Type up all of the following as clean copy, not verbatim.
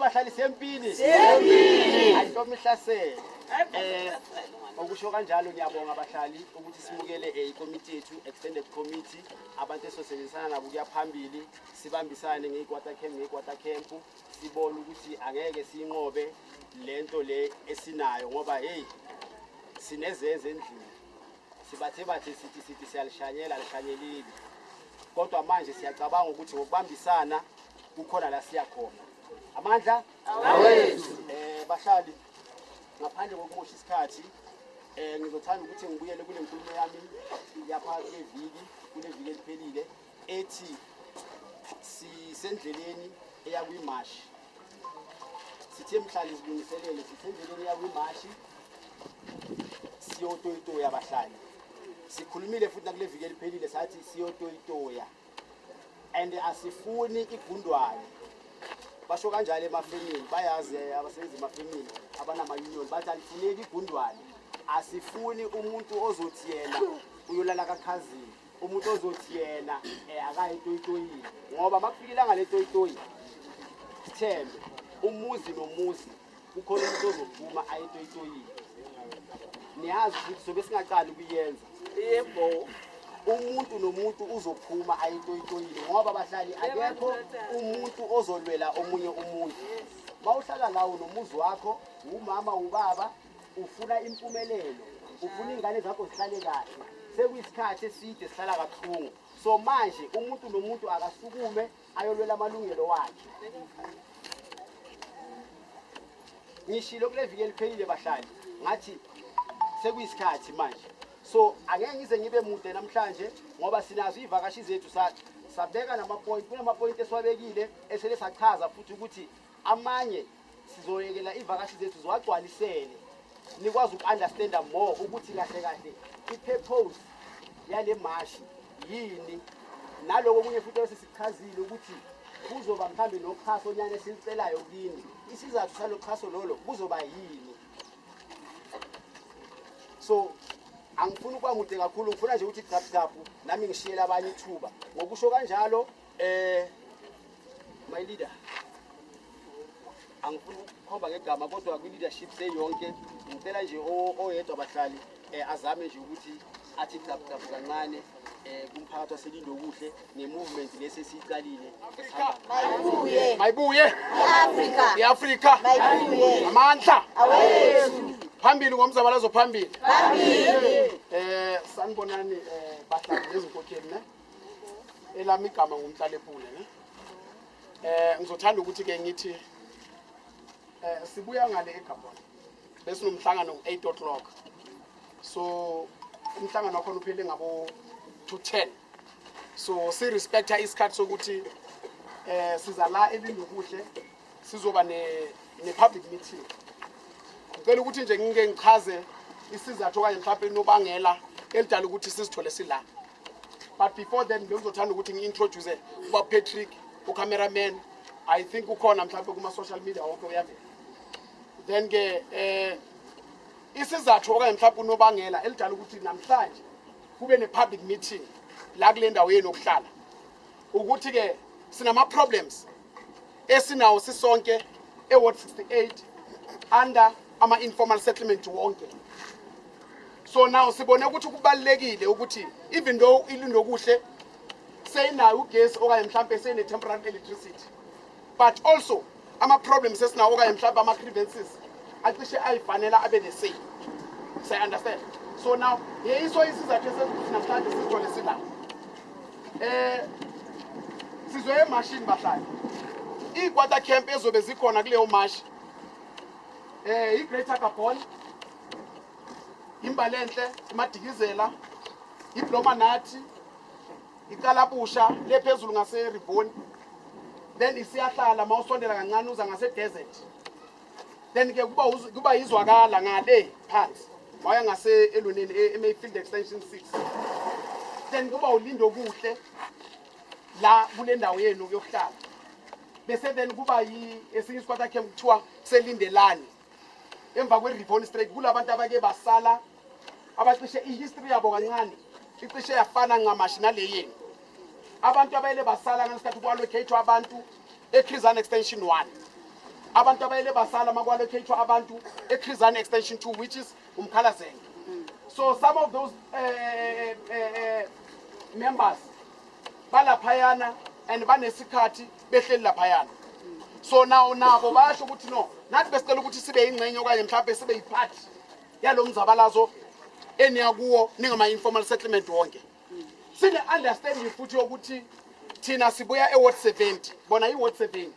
Bahlali, sempini, sempini, ayintomi ihlasele. Okusho kanjalo, ngiyabonga abahlali ukuthi simukele ikomiti yethu, extended committee, abantu esosebenzisana nabo kuya phambili, sibambisane ngeyi-squatter camp, ngeyi-squatter camp, sibone ukuthi angeke siyinqobe lento le esinayo, ngoba hey, sinezenze endlini, sibathe bathe sithi siyalishanyela, alishanyelile, kodwa manje siyacabanga ukuthi ngokubambisana kukhona la siya khona. Amandla awethu. Bahlali, ngaphandle kokumosha isikhathi, ngizothanda ukuthi ngibuyele kule nkulumo yami yaphakathi kweviki, kule viki eliphelile, ethi sisendleleni eya kwimashi. Sithe mhlali zilungiselele, sisendleleni eya kwimashi, siyotoyitoya abahlali. Sikhulumile futhi nakule viki eliphelile, sathi siyotoyitoya and asifuni igundwane. Basho kanjalo emafemini, bayazi abasebenzi emafemini abanama-union, bathi alifuneki igundwane. Asifuni umuntu ozothi yena uyolala kakhazini, umuntu ozothi yena akayi etoyitoyini, ngoba uma kufika ilanga letoyitoyi, sithembe umuzi nomuzi kukhona umuntu ozophuma aye etoyitoyini. Niyazi ukuthi sobe singaqali ukuyenza. Yebo. Umuntu nomuntu uzophuma aye etoyitoyini, ngoba bahlali, akekho umuntu ozolwela omunye umuntu. Uma uhlala lawo nomuzi wakho, umama, ubaba, ufuna impumelelo, ufuna iy'ngane zakho zihlale kahle. Sekuyisikhathi eside sihlala kabuhlungu, so manje umuntu nomuntu akasukume ayolwela amalungelo wakhe. Ngishilo kule viki eliphelile bahlali, ngathi sekuyisikhathi manje. So angeke ngize ngibe mude namhlanje, ngoba sinazo iy'vakashi zethu, sabeka namapoint, kunamapoint esiwabekile esele sachaza futhi ukuthi amanye sizoyekela iy'vakashi zethu ziwagcwalisele, nikwazi uku-understanda more ukuthi kahle kahle i-purpose yale mashi yini, naloko okunye futhi esisichazile ukuthi kuzoba mhlambe noxhaso nyana esilicelayo kini, isizathu salo xhaso lolo kuzoba yini. So angifuni ukuba mude kakhulu, ngifuna nje ukuthi gaphu gaphu nami ngishiyele abanye ithuba. Ngokusho kanjalo, my leader, angifuni ukukhomba ngegama, kodwa kwi-leadership seyonke ngicela nje oyedwa abahlali azame nje ukuthi athi gaphu gaphu kancane kumphakathi waseLindokuhle nge-movement lesi esiyiqalile. Mayibuye. Mayibuye. I-Afrika. I-Afrika. Mayibuye. Amandla awethu. Phambili ngomzabalazo, phambili. Phambili. Sanibonani bahlali nezinkokheli ne. Elami igama nguMhlalepule ne. Ngizothanda ukuthi ke ngithi sibuya ngale eGabon. Besinomhlangano ngo-8 o'clock. So umhlangano wakhona uphele ngabo 2:10. So si respecta isikhathi sokuthi siza la eLindokuhle sizoba ne public meeting. Ngicela ukuthi nje ngike ngichaze isizathu okanye mhlawumbe inobangela elidala ukuthi sizithole sila. But before then, bengizothanda ukuthi ngi-introduce uba Patrick, ucameraman. I think ukhona mhlawumbe kuma-social media wonke, uyavela. Then ke isizathu okanye mhlawumbe unobangela elidala ukuthi namhlanje kube ne-public meeting la kule ndawo yenu yokuhlala, ukuthi ke sinama-problems esinawo sisonke e-ward 68 under ama-informal settlement wonke. So now sibone ukuthi kubalulekile ukuthi even though iLindokuhle seyinayo ugesi okanye mhlampe seyine-temporary electricity, but also ama-problems esinawo okanye mhlampe ama-grievances acishe ayifanela abe the same, siya-understand. So now yeyiso isizathu esenza ukuthi namhlanje sizithole sila. Sizoya emashini bahlali. Iy'squatter camp ezobe zikhona kuleyo mashi, i-Greater Gabon, iMbalenhle, iMadikizela, iBlomanathi, iKalabusha le phezulu ngase-Rivoni, then isiyahlala uma usondela kancane uza ngase-desert, then ke kuba yizwakala ngale phansi waya ngase eluneni eMayfield Extension 6, then kuba uLindokuhle la kule ndawo yenu yokuhlala, bese then kuba esinye isquatter camp kuthiwa seLindelani emva kwe-Rivoni Street, kulabantu abake basala abacishe i-history yabo kancane icishe yafana ncamashi nale yenu, abantu abayele basala ngesikhathi ku-allocate abantu eChris Hani Extension 1. Abantu abayele basala maku-allocate abantu eChris Hani Extension 2, which is uMkhalazenge. So some of those members balaphayana and banesikhathi behleli laphayana. So now nabo bayasho ukuthi no, nathi besicela ukuthi sibe yingxenye okanye mhlawumbe sibe yi-part yalo mzabalazo eniya kuwo ningama-informal settlement wonke. Sine-understanding futhi yokuthi thina sibuya e-ward 70, bona i-ward 70.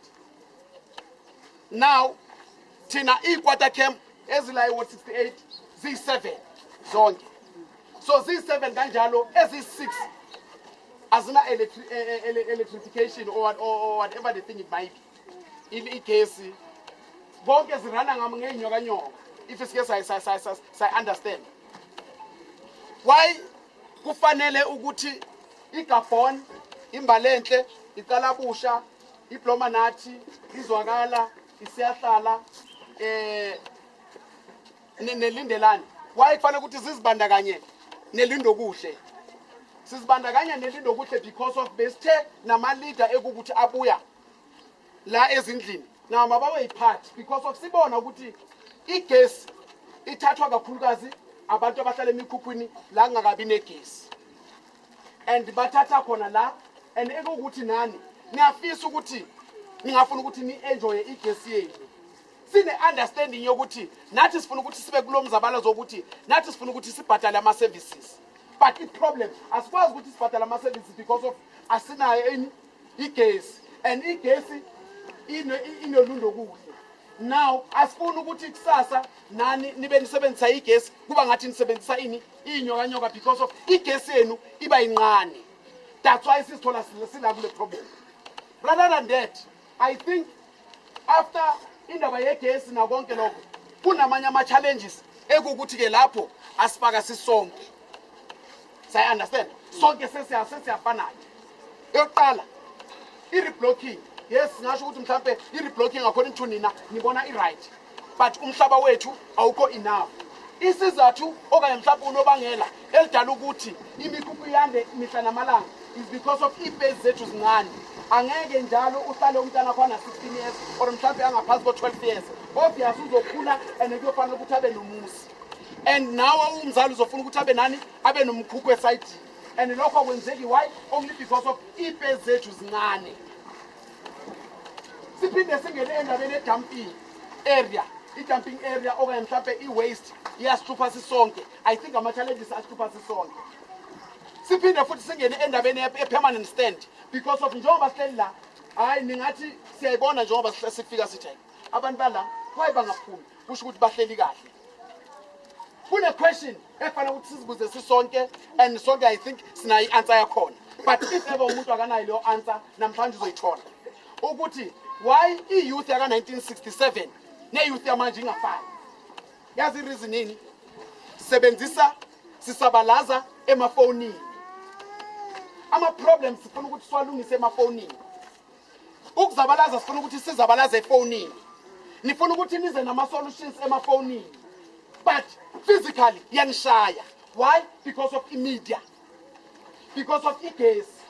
Now thina i-squatter camp ezila e-ward 68 ziyi-7 zonke. So ziyi-7 kanjalo, eziyi-6 azina electrification or whatever the thing it might be, igesi. Konke zirana ngey'nyokanyoka. If sike sayi-understand why kufanele ukuthi iGabon, iMbalenhle, iQalabusha, iBlomanathi, iZwakala, iSiyahlala, neLindelani, why kufanele ukuthi zizibandakanye neLindokuhle? Sizibandakanya neLindokuhle because of besithe nama-leader ekukuthi abuya la ezindlini nawo mababe yi-part, because of sibona ukuthi igesi ithathwa kakhulukazi abantu abahlala emikhukhwini la kungakabi negesi, and bathatha khona la. And ekuwukuthi nani niyafisa ukuthi ningafuna ukuthi ni-enjoye igesi yenu. Sine-understanding yokuthi nathi sifuna ukuthi sibe kulo mzabalazo, wokuthi nathi sifuna ukuthi sibhadale ama-services, but i-problem asikwazi ukuthi sibhadale ama-services because of asinayo ini? Igesi. And igesi ineLindokuhle. Now asifuni ukuthi kusasa nani nibe nisebenzisa igesi kuba ngathi nisebenzisa ini? Iy'nyokanyoka, because of igesi yenu iba yincane. That's why sizithola sila kule problem. Rather than that, I think after indaba yegesi nakonke lokho, kunamanye ama-challenges ekuwukuthi-ke lapho asifaka sisonke, siyayi-understand sonke, sesiyafanayo. Eyokuqala, i-reblocking. Yes, singasho ukuthi mhlampe i-reblocking according to nina nibona i-right, but umhlaba wethu awukho enough. Isizathu okanye mhlawumbe unobangela elidala ukuthi imikhukhu yande mihla namalanga is because of ii-space zethu zincane. Angeke njalo uhlale umntana wakho ana-16 years or mhlawumbe angaphansi ko-12 years. Obvious uzokhula and kuyofanele ukuthi abe nomuzi, and nawe umzali uzofuna ukuthi abe nani? Abe nomkhukhu esayidini, and lokho akwenzeki. Why? Only because of ii-space zethu zincane. Siphinde singene endabeni ye-dumping area. I-dumping area okanye mhlampe i-waste iyasihlupha sisonke. I think ama-challenges asihlupha sisonke. Siphinde futhi singene endabeni ye-permanent stand, because of njengoba sihleli la, hhayi, ningathi siyayibona njengoba sifika sithi hayi, abantu bala why bangaphumi? Kusho ukuthi bahleli kahle. Kune-question ekufanele ukuthi sizibuze sisonke, and sonke I think sinayo i-answer yakhona, but if ever umuntu akanayo leyo answer, namhlanje uzoyithola ukuthi why i-youth yaka-1967 ne-youth yamanje ingafani. Yazi i-reason yini? Sebenzisa sisabalaza emafonini. Ama-problems sifuna ukuthi siwalungise emafonini. Ukuzabalaza sifuna ukuthi sizabalaze efonini. Nifuna ukuthi nize nama-solutions emafonini, but physically iyanishaya. Why? Because of i-media, because of igesi.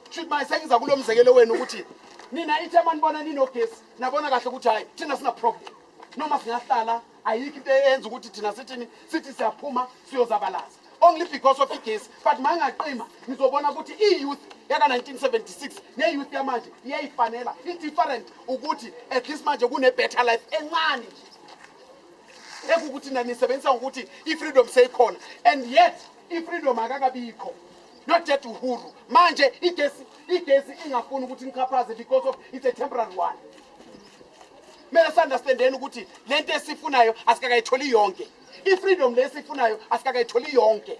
Shuthi manje sengiza kulo mzekelo wenu ukuthi nina ithe manibona ninogesi, nabona kahle ukuthi hhayi, thina sina problem, noma singahlala ayikho into eyenza ukuthi thina sithini, sithi siyaphuma siyozabalaza, only because of igesi. But mangaqima ngizobona ukuthi i-youth yaka-1976 ne-youth yamanje iyayifanela. I-different ukuthi at least manje kune-better life encane nje ekukuthi nanisebenzisa ngokuthi i-freedom seyikhona, and yet i-freedom akakabikho, not yet uhuru. Manje igesi ingafuni ukuthi nichaphaze because of it's a temporary one. Kumele si-understandeni ukuthi lento esifunayo asikakayitholi yonke. I-freedom le esifunayo asikakayitholi yonke,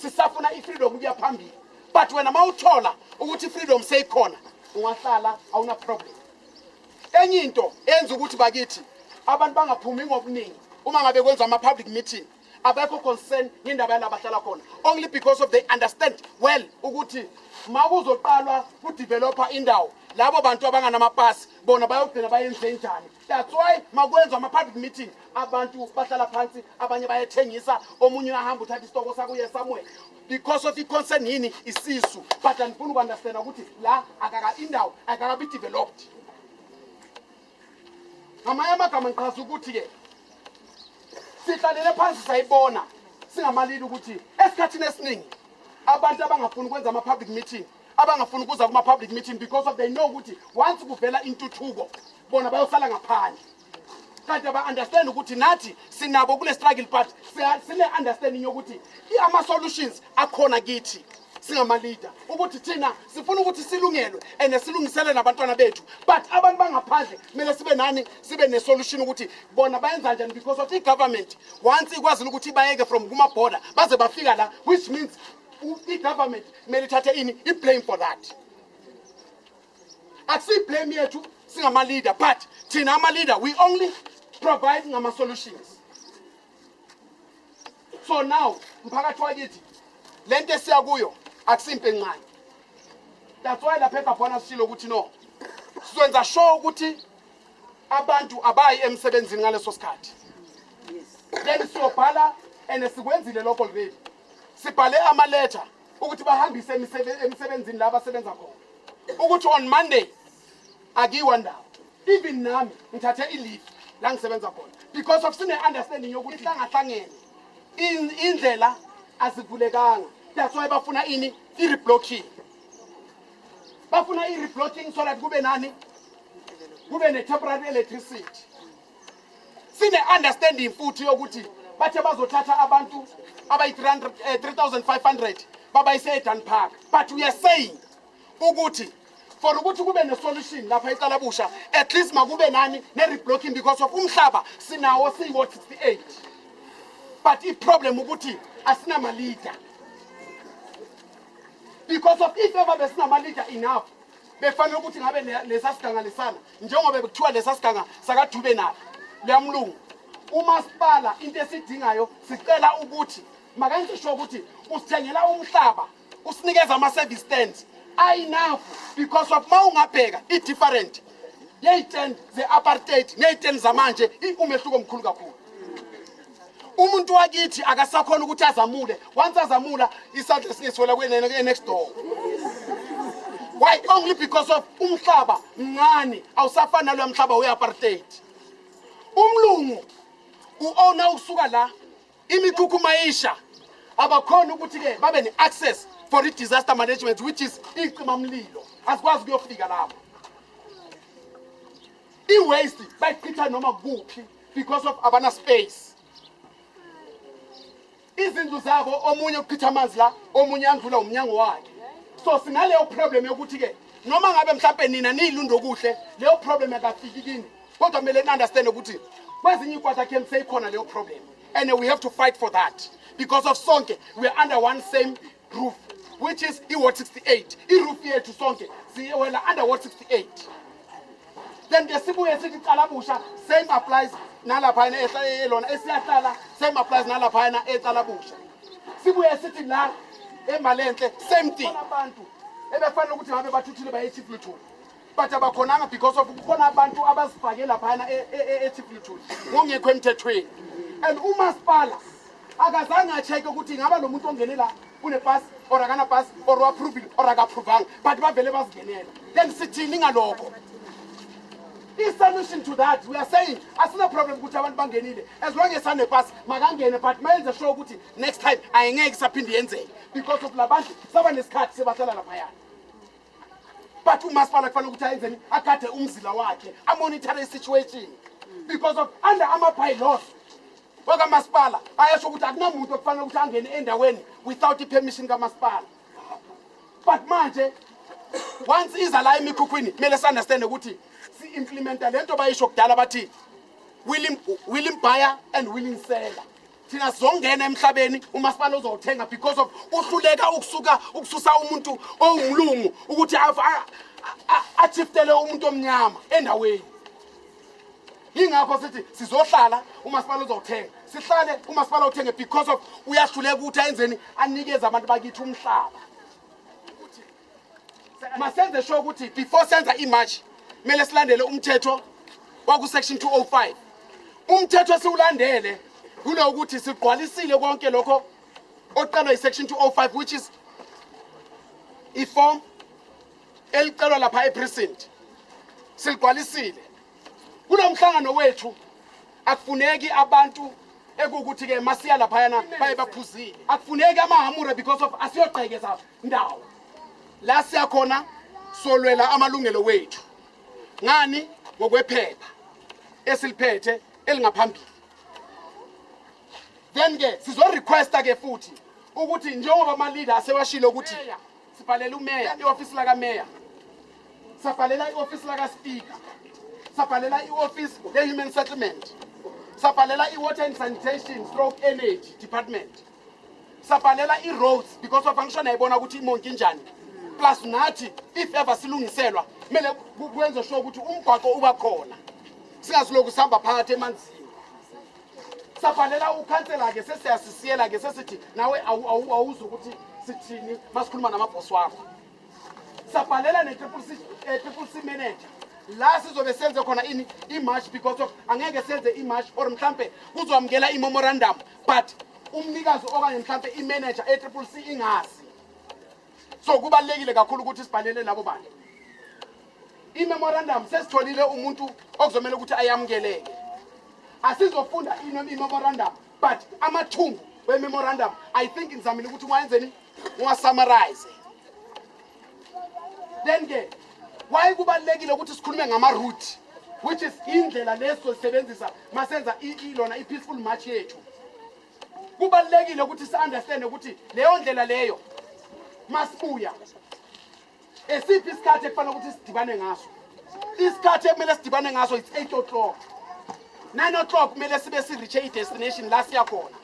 sisafuna i-freedom ukuya phambili. But wena ma uthola ukuthi i-freedom seyikhona, ungahlala, awuna problem. Enye into enza ukuthi bakithi abantu bangaphumi ngobuningi uma ngabe kwenziwa ama-public meeting, abekho concern ngendaba yala bahlala khona, only because of they understand well ukuthi ma kuzoqalwa ku-developa indawo, labo bantu abanganamapasi bona bayogcina bayenze njani. That's why makwenziwa ama-public meeting abantu bahlala phansi, abanye bayathengisa, omunye uyahamba uthatha isitoko sakuye somewhere, because of i-concern yini? Isisu. But andifuna uku-understanda ukuthi la akaka indawo akakabi developed. Ngamanye amagama ngichaza ukuthi-ke sihlalele phansi sayibona singamalili ukuthi esikhathini esiningi abantu abangafuni ukwenza ama-public meeting, abangafuni ukuza kuma-public meeting because of they know ukuthi once kuvela intuthuko bona bayosala ngaphandle. Kanti aba-understand ukuthi nathi sinabo kule struggle, but sine-understanding yokuthi ama-solutions akhona kithi singama-leader, ukuthi thina sifuna ukuthi silungelwe and silungisele nabantwana bethu, but abantu bangaphandle kumele sibe nani, sibe ne-solution ukuthi bona bayenza njani, because of i-government once ikwazile ukuthi bayeke from kuma-border baze bafika la, which means i-government kumele ithathe ini, i-blame for that. Akusiyi-blame yethu singama-leader, but thina ama-leader we only provide ngama-solutions. So now mphakathi wakithi, lento esiya kuyo akusimpe encane. That's why lapha eGabhwana sishilo ukuthi no, sizwenza sure ukuthi abantu abayi emsebenzini ngaleso sikhathi. Then siyobhala, and sikwenzile lokho already, sibhale ama-letter ukuthi bahambise emsebenzini la abasebenza khona, ukuthi on Monday akiwa ndawo. Even nami ngithathe i-leave la ngisebenza khona because of sine-understanding yokuthi ihlangahlangene indlela azivulekanga. That's why bafuna ini, i-reblocking. Bafuna i-reblocking so that kube nani, kube ne-temporary electricity. Sine-understanding futhi yokuthi bathe bazothatha abantu abayi-300 3500 babayise eDan Park, but we are saying ukuthi for ukuthi kube ne-solution lapha eCalabusha, at least makube nani, ne-reblocking, because of umhlaba sinawo siyi-ward 68, but i-problem ukuthi asinama-leader, because of if ever besinama-leader enough, befanele ukuthi ngabe lesa siganga lesana, njengoba bekuthiwa lesa siganga sakaDube nalo luyamlungu umasipala. Into esidingayo, sicela ukuthi makenze sure ukuthi usithengela umhlaba, usinikeza ama-service stands enough, because of ma ungabheka i-different yey'stand ze-apartheid ney'stand zamanje, umehluko omkhulu kakhulu. Umuntu wakithi akasakhona ukuthi azamule. Once azamula isandla singesiwela kwe-next door. Why? Only because of umhlaba mncane, awusafani naloya mhlaba we-apartheid. Umlungu u-owna ukusuka la imikhukhu mayisha, abakhona ukuthi-ke babe ne-access for i-disaster management, which is icimamlilo, asikwazi ukuyofika lapho. I-waste bayichitha noma kuphi because of abana space. Izindlu zabo, omunye uchitha amanzi la, omunye andlula umnyango wakhe. So sinaleyo problem yokuthi-ke noma ngabe mhlampe nina niyilundo kuhle, leyo problem akafiki kini, kodwa kumele ni-understand ukuthi kwezinye iy'kwata camp seyikhona leyo problem, and we have to fight for that because of sonke we are under one same roof, which is i-ward 68. I-roof yethu sonke siyewela under ward 68. Then ke sibuye sithi Calabusha, same applies nalaphayana elona esiyahlala, same applies nalaphayana eCalabusha. Sibuye sithi la eMalenhle, same thing. Abantu ebefanele ukuthi ngabe bathuthile baye eChief Luthuli, but abakhonanga because of kukhona abantu abazifake laphayana eChief Luthuli ngokungekho emthethweni, and umasipala akazange a-check-e ukuthi ingaba lo muntu ongene la une-pass or akana-pass or u-approvile or aka-approvanga, but bavele bazingenela. Then sithini ngalokho? I-solution to that, we are saying asina problem ukuthi abantu bangenile, as long as ane-pass makangene, but mayenze sure ukuthi next time ayingeke isaphinde yenzeke, because of labantu saba nesikhathi sebahlala laphayana. But umasipala kufanele ukuthi ayenzeni? Agade umzila wakhe, a-monitor i-situation, because of under ama-bylaws wakamasipala ayasho ukuthi akunamuntu okufanele ukuthi angene endaweni without i-permission kamasipala. But manje once iza la emikhukhwini, kumele si-understande ukuthi si-implementa le nto bayisho kudala, bathi willing buyer and willing seller. Thina sizongena emhlabeni, umasipala uzowuthenga, because of uhluleka ukusuka ukususa umuntu owumlungu ukuthi a-shiftele umuntu omnyama endaweni. Yingakho sithi sizohlala, umasipala uzowuthenga, sihlale, umasipala uthenge, because of uyahluleka ukuthi ayenzeni, anikeze abantu bakithi umhlaba. Masenze sure ukuthi before senza i-march kumele silandele umthetho waku-section 205. Umthetho esiwulandele kulokuthi sigqwalisile konke lokho oqalwa yi-section 205, which is i-form elicelwa lapha e-precinct, siligcwalisile. Kulo mhlangano wethu akufuneki abantu ekuwukuthi ke masiya laphayana baye baphuzile. Akufuneki amahamura because of asiyogqekeza ndawo. La siyakhona solwela amalungelo wethu. Ngani? Ngokwephepha esiliphethe elingaphambili. Then ke sizo-requesta ke futhi ukuthi njengoba ama-leader asewashilo ukuthi sibhalela umeya, i-ofisi lakameya, sabhalela i-ofisi laka-speaker, sabhalela i-ofisi le-human settlement, sabhalela i-water and sanitation stroke energy department, sabhalela i-roads because of angisho nayibona ukuthi imonki injani. Plus nathi if ever silungiselwa kumele kwenze sure ukuthi umgwaqo uba khona, singaziloku sihamba phakathi emanzini. Sabhalela ukhansela-ke, sesiyasisiyela-ke, sesithi nawe awuzwa ukuthi sithini masikhuluma namabhosi wakho. Sabhalela ne-triple C, triple C manager la sizobe senze khona ini, i-march, because of angeke senze i-march or mhlampe kuzowamukela i-memorandum but umnikazi okanye mhlampe i-manager e-triple C ingazi. So kubalulekile kakhulu ukuthi sibhalele labo bantu i-memorandum. Sesitholile umuntu okuzomela ukuthi ayamukeleke. Asizofunda i-memorandum but amathumbu we-memorandum I think ngizamile ukuthi ungayenzeni, unga-summarize. Then ke why kubalulekile ukuthi sikhulume ngama-route, which is indlela lesizosebenzisa masenza ilona i-peaceful march yethu? Kubalulekile ukuthi si-understande ukuthi leyo ndlela leyo masibuya esiphi isikhathi ekufanele ukuthi sidibane ngaso. Isikhathi ekumele sidibane ngaso, it's 8 o'clock, 9 o'clock kumele sibe si-reache i-destination la siya khona.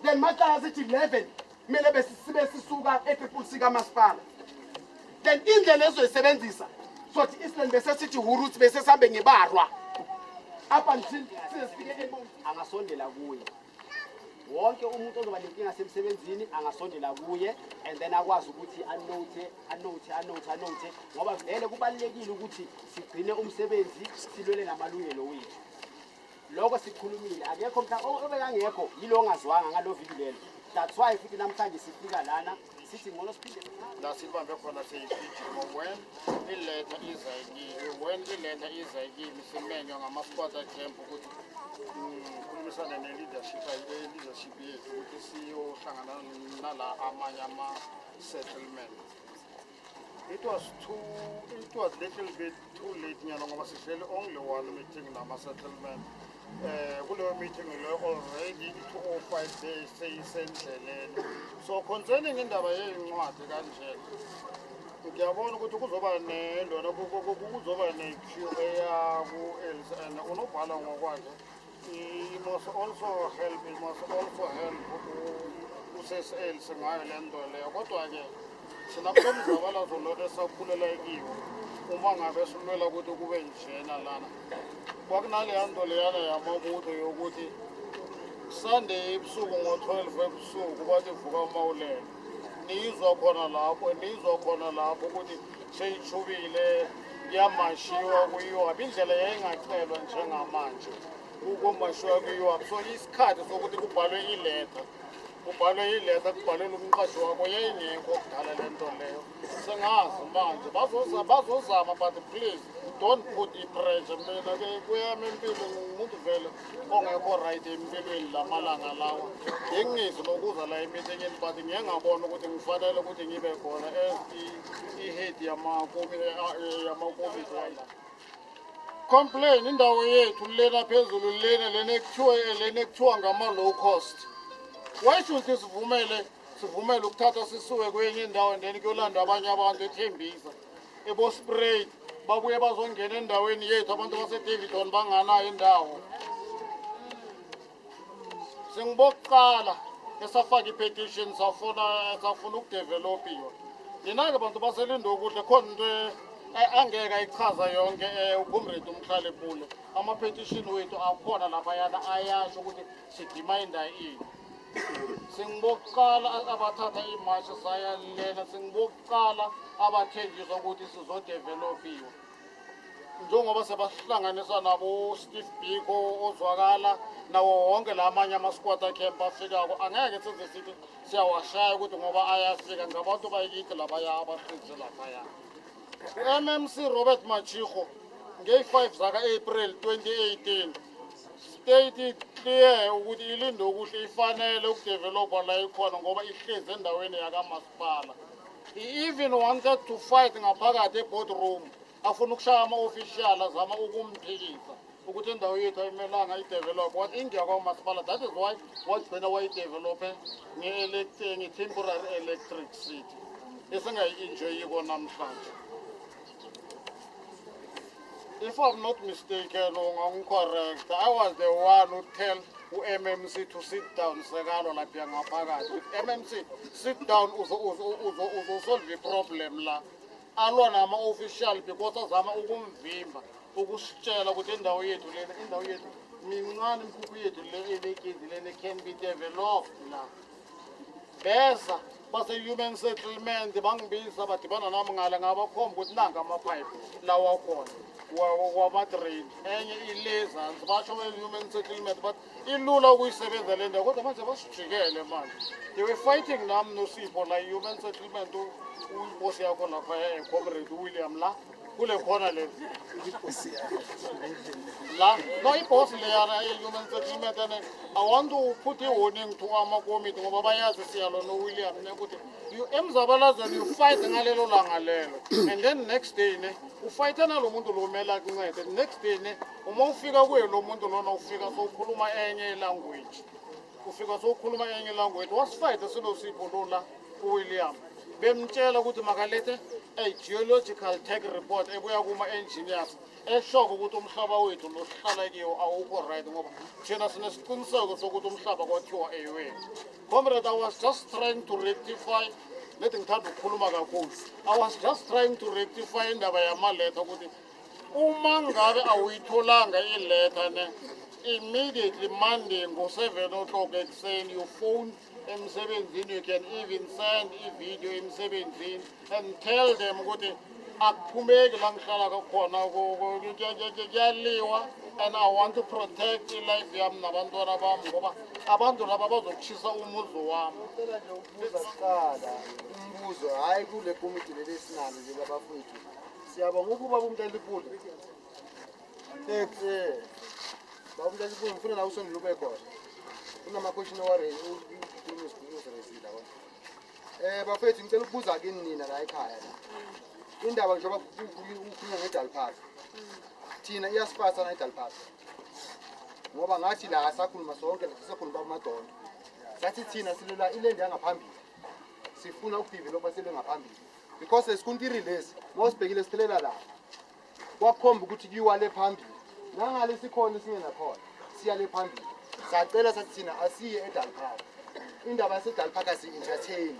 Then maqala sithi 11 kumele bese sibe sisuka e-Triple C kamasipala. Then indlela ezoyisebenzisa, sothi Eastland, bese sithi Hurutsi, bese sihambe ngebarwa up until size sifike eMount. Angasondela kuye wonke umuntu ozoba nenkinga semsebenzini, angasondela kuye and then akwazi ukuthi anote, anote, anote, anote, ngoba vele kubalulekile ukuthi sigcine umsebenzi, silwele namalungelo wethu. Lokho sikhulumile, akekho obekangekho, yilo ongazwanga ngalo viki lelo. That's why futhi namhlanje sifika lana sithi ngcono siphinde La silibambe khona siyigijima when iletha iza kimi, when iletha iza kimi, simenywa ngama-squatter camp ukuthi ngikhulumisane ne-leadership, leadership yethu, ukuthi siyohlangana nala amanye ama-settlement. It was little bit too late nyana ngoba sihleli only one meeting nama-settlement. Kuleyo meeting leyo already i-205 days seyisendleleni. So concerning indaba yey'ncwadi kanjena, ngiyabona ukuthi kuzoba nelona, kuzoba ne-queue eya ku-LC and unobhala ngokwakhe, he must also help, he must also help u-CSL ngayo le nto leyo. Kodwa-ke thina kulo mzabalazo lo esakhulela kiwo, uma ngabe silwela ukuthi kube njena lana, kwakunaleya nto leyana yamabutho yokuthi Sunday ebusuku ngo-12 ebusuku bathi vuka mawulele, niyizwa khona lapho, niyizwa khona lapho ukuthi seyishubile, kuyamashiwa kuyiwaphi. Indlela yayingacelwa njengamanje kumashiwa kuyiwaphi. So isikhathi sokuthi kubhalwe iletha, kubhalwe iletha, kubhalelwe umqashi wakho, yayingekho kudala le nto leyo. Sengazi manje bazozama, but please don't put i-pressure. Mina ke kuyami impilo, ngumuntu vele ongekho right empilweni lamalanga lawa. Ngingizi nokuza la emitingini, but ngiye ngabona ukuthi ngifanele ukuthi ngibe khona as i-head yamakomiti wala. Complain indawo yethu lena phezulu, lena lena ekuthiwa ngama-low cost. Why should sivumele ukuthatha sisuke kwenye indawo and then kuyolandwa abanye abantu eThembisa, eboSpruit, babuye bazongena endaweni yethu? Abantu base-Daveyton banganayo indawo. Singibokuqala esafaka i-petition, safuna ukudevelopiwa. Nina-ke bantu baseLindokuhle, khona into angeke ayichaza yonke ucomrade uMhlalebule. Ama-petition wethu akhona laphayana, ayasho ukuthi sidimayinda ini. Singibokuqala abathatha imashi saya lena, singibokuqala abathenjiswa ukuthi sizodevelopiwa, njengoba sebasihlanganisa nabo Steve Biko ozwakala nawo wonke la amanye ama-squatter camp afikako. Angeke size sithi siyawashaya ukuthi ngoba ayafika, ngabantu bayikithi labaya abahlezi laphaya. U-MMC Robert Mashego Ngeyi-5 zaka-April 2018 state clear ukuthi iLindokuhle ifanele ukudevelopha la ikhona ngoba ihlezi endaweni yakamasipala. He even wanted to fight ngaphakathi e-boardroom, afuna ukushaya ama-official azama ukumphikisa ukuthi indawo yethu ayimelanga idevelop, wathi ingeyakwamasipala. That is why wagcina wayidevelophe nge-temporary electric city esingayi-enjoyiko namhlanje. If I'm not mistaken, ungangicorrect, I was the one who tell u-MMC to sit down sekalo lapha ngaphakathi. MMC, sit down uzosolve i-problem la. Alwa nama-official because azama ukumvimba ukusitshela ukuthi indawo yethu lena, indawo yethu mincane, imikhukhu yethu le enegezi lena can be developed la. Beza base-human settlement bangibiza badibana nami ngale, ngabakhomba ukuthi nanka amaphayiphi lawa khona wama-drain, enye ilezansi, basho be-human settlement but ilula ukuyisebenza le ndawo, kodwa manje basijikele manje. They were fighting nami noSipho la human settlement, uyinkosi yakho lapha, comrade William, la kule khona le la no iboss leyana i-human settlement. And I want to put i-warning to amakomiti ngoba bayazi siyalo no-William ne ukuthi emzabalazweni you fight ngalelo langa lelo, and then next day ne ufayitha nalo muntu lo kumele akuncede. Next day ne uma ufika kuye lo muntu lona, ufika sowukhuluma enye ilanguage, ufika sowukhuluma enye ilanguage. Wasifayitha sinosipho lo la uWilliam, bemtshela ukuthi makalethe a geological tech report ebuya kuma-engineers eshoko ukuthi umhlaba wethu lo sihlala kiwo awukho right, ngoba thina sinesiqiniseko sokuthi umhlaba kwathiwa eyewethu. Comrade, I was just trying to rectify, lethi ngithanda ukukhuluma kakhulu, I was just trying to rectify indaba yamaletha ukuthi uma ngabe awuyitholanga iletha ne, immediately Monday ngo-7 o'clock ekuseni you phone emsebenzini, you can even send i-video emsebenzini and tell them ukuthi akuphumeki la ngihlala khona, kuyaliwa, and I want to protect i-life yami nabantwana bami ngoba abantu laba bazokushisa umuzi wami. Ngicela nje ukubuza kuqala umbuzo, hhayi kule komiti leli esinalo nje labafowethu. Siyabonga ukuba uMntalipule. Thanks. Baba uMntalipule, ngifuna la usondele ube khona. Kunama-question owarezile yabona. Bafethu ngicela ukubuza kini nina la ekhaya la. Indaba njengoba kukhulunywa ngeDalpark. Thina iyasipasa na iDalpark. Ngoba ngathi la sakhuluma sonke sakhuluma kumadondo. Sathi thina silula ilende yangaphambili. Sifuna ukudevelopa sile ngaphambili. Because lesikuntiri lesi mawusibhekile siphelela la. Kwakhomba ukuthi kuyiwa le phambili. Nangale sikhona singena khona. Siya le phambili. Sacela sathi thina asiye eDalpark. Indaba yaseDalpark asi-entertain.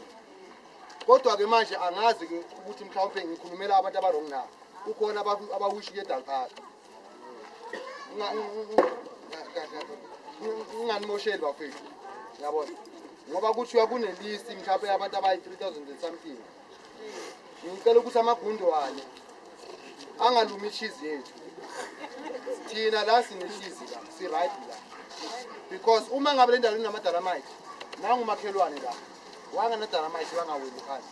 Kodwa ke manje angazi ke ukuthi mhlawumbe ngikhulumela abantu abarong na. Kukhona abawishi eDalpark. Nginganimosheli bafethu. Yabona. Ngoba kuthiwa kune-list mhlawumbe yabantu abayi-3000 and something. Ngicela ukuthi amagundwane angalumi ishizi yethu. Thina la sineshizi la, si-right la. Because uma ngabe le ndawo inama-dynamite, nangumakhelwane la, wanganadynamite wangaweli phansi.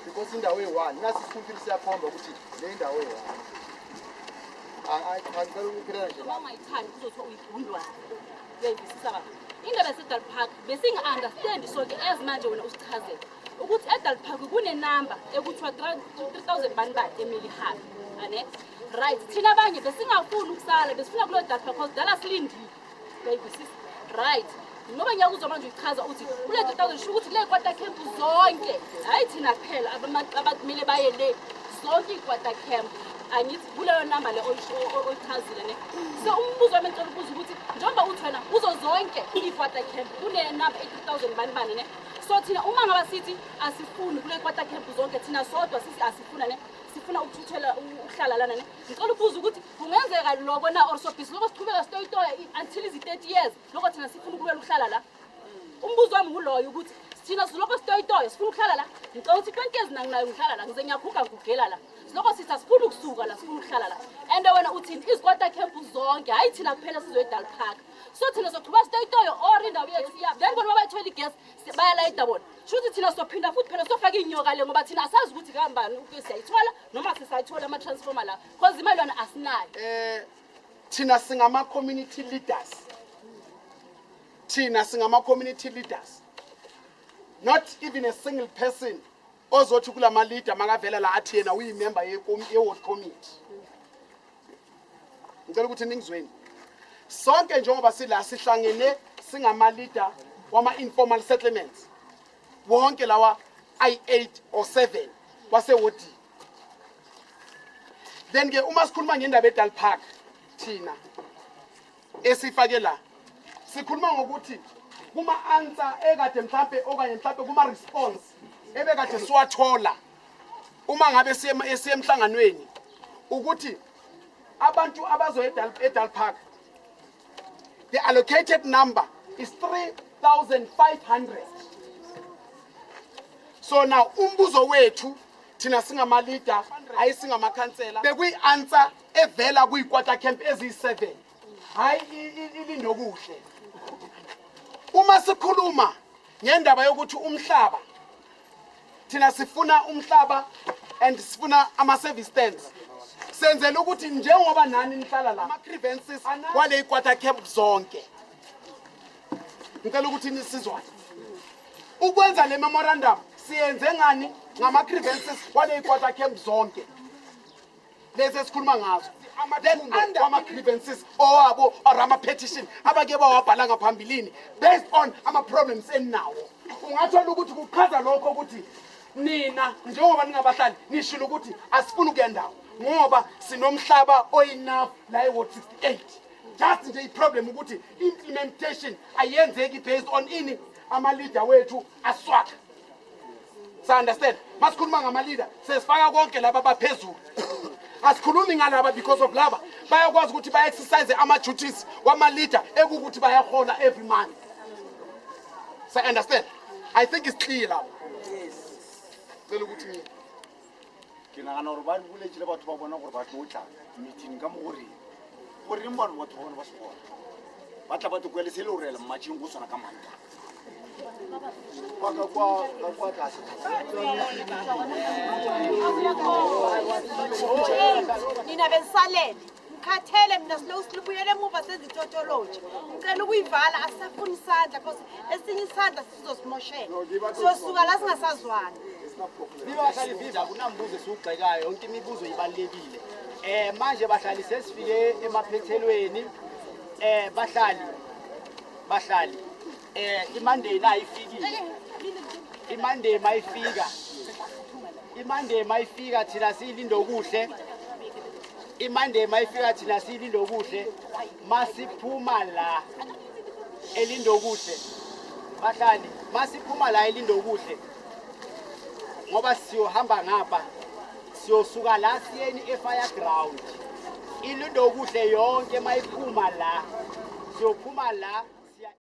Because indawo eyi-one, nasi isikhumphini siyakhomba ukuthi le ndawo eyi-one. Angicela ukuphelela nje Uma lapho. ungayithandi kuzothiwa uyigundwane. Uyayivisisa baba. Indaba yaseDalpark besinga-understand sonke as manje wena usichazele ukuthi eDalpark kunenamba ekuthiwa 3000 bani bani emele ihambe. Ane? Right. Thina abanye besingafuni ukusala, besifuna kulo Dalpark because dala silindile. Uyayivisisa? Right. Ngoba ngiyakuzwa manje uyichaza uthi kule 3000 sho ukuthi kule quarter camp zonke, hayi thina kuphela abakumele baye le, zonke i-quarter camp angithi kuleyo namba le oyichazile ne. So umbuzo wami engicela ukubuza ukuthi njengoba uthi wena kuzo zonke i-quarter camp kunenamba e-3000 bani bani ne, so thina uma ngaba sithi asifuni kule quarter camp zonke, thina sodwa sithi asifuna ne, sifuna ukuthuthela ukuhlala lana ne, ngicela ukubuza ukuthi kungenzeka lokho na or sobhizi lokho siqhubeka sitoyitoya until izi-30 years lokho thina sifuna ukulwela ukuhlala la. Umbuzo wami nguloyo ukuthi thina silokho sitoyitoya sifuna ukuhlala la. Ngicela ukuthi 20 years nanginayo ngihlala la, ngize ngiyakhuga ngigugela la. Siloko sithi asifuni ukusuka la, sifuna ukuhlala la. And wena uthini izikwata camp zonke, hayi thina kuphela sizoye Dal Park. So thina soqhuba sitoyitoyo or indawo yethu iya. Then bona babayithola igas bayalayita bona. Shuthi thina sophinda futhi phela sofaka inyoka le ngoba thina asazi ukuthi kambani ukuthi siyayithola noma sisayithola ama transformer la. Because imali yona asinayo. Thina singama community leaders. Thina singama community leaders. Not even a single person ozothi kulama leader makavela la athi yena uyimember ye ward committee. Ngicela ukuthi ningizweni. Sonke njengoba sila sihlangene singama leader wama informal settlements. Wonke lawa ayi8 or 7 wasewodi. Then ke uma sikhuluma ngendaba eDal Park thina esifake la sikhuluma ngokuthi kuma answer ekade mhlambe okanye mhlambe kuma response ebekade siwathola uma ngabe siye emhlanganweni ukuthi abantu abazoya eDal Park, the allocated number is 3,500. So now umbuzo wethu thina singama leader hayi singamakhansela bekuyi answer evela kuyikwata camp eziyi7 hayi iLindokuhle. Uma sikhuluma ngendaba yokuthi umhlaba thina sifuna umhlaba and sifuna ama service stands, senzela ukuthi njengoba nani nihlala la ama grievances kwale ikwata camp zonke, ngicela ukuthi nisizwane ukwenza le memorandum siyenze ngani ngama grievances kwale ikwata camp zonke lezi esikhuluma ngazo. Then under ama grievances owabo or ama petition abake bawabhala ngaphambilini based on ama problems eninawo, ungathola ukuthi kuchaza lokho ukuthi nina njengoba ningabahlali nishilo ukuthi asifuni ukuya ndawo ngoba sinomhlaba oyi-enough la e-ward 68. Just nje i-problem ukuthi implementation ayenzeki based on ini ama-leader wethu aswaka. Sa understand? Masikhuluma ngama-leader sesifaka konke laba abaphezulu. Asikhulumi ngalaba because of laba bayakwazi ukuthi ba-exercise ama-duties wama-leader ekukuthi bayahola every month. Sa understand? I think it's clear now. Cela ukuthi ngi ke nagana gore ba boletse le batho ba bona gore ba tlo tla meeting ka mo goreng goreng ba batho ba bona ba se gona ba tla ba tlo kwele se le gore mmatšheng go tshwana ka manta kwa kwa kwa tlase. Nina bensalele ngikhathele mina slow silibuyele emuva senze itotology. Ngicela ukuyivala asisafuni isandla because esinye isandla sizosimoshela. Siyosuka la singasazwani. Viva bahlali, viva akunambuzo esiwugxekayo, yonke imibuzo ibalulekile. Manje bahlali sesifike emaphethelweni. Bahlali iMonday la ifikile. iMonday mayifika. iMonday mayifika thina siyiLindokuhle. iMonday mayifika thina siyiLindokuhle. Masiphuma la eLindokuhle. Bahlali masiphuma la eLindokuhle. Ngoba siyohamba ngapha siyosuka la siyeni eFireground. iLindokuhle yonke mayiphuma la siyophuma la.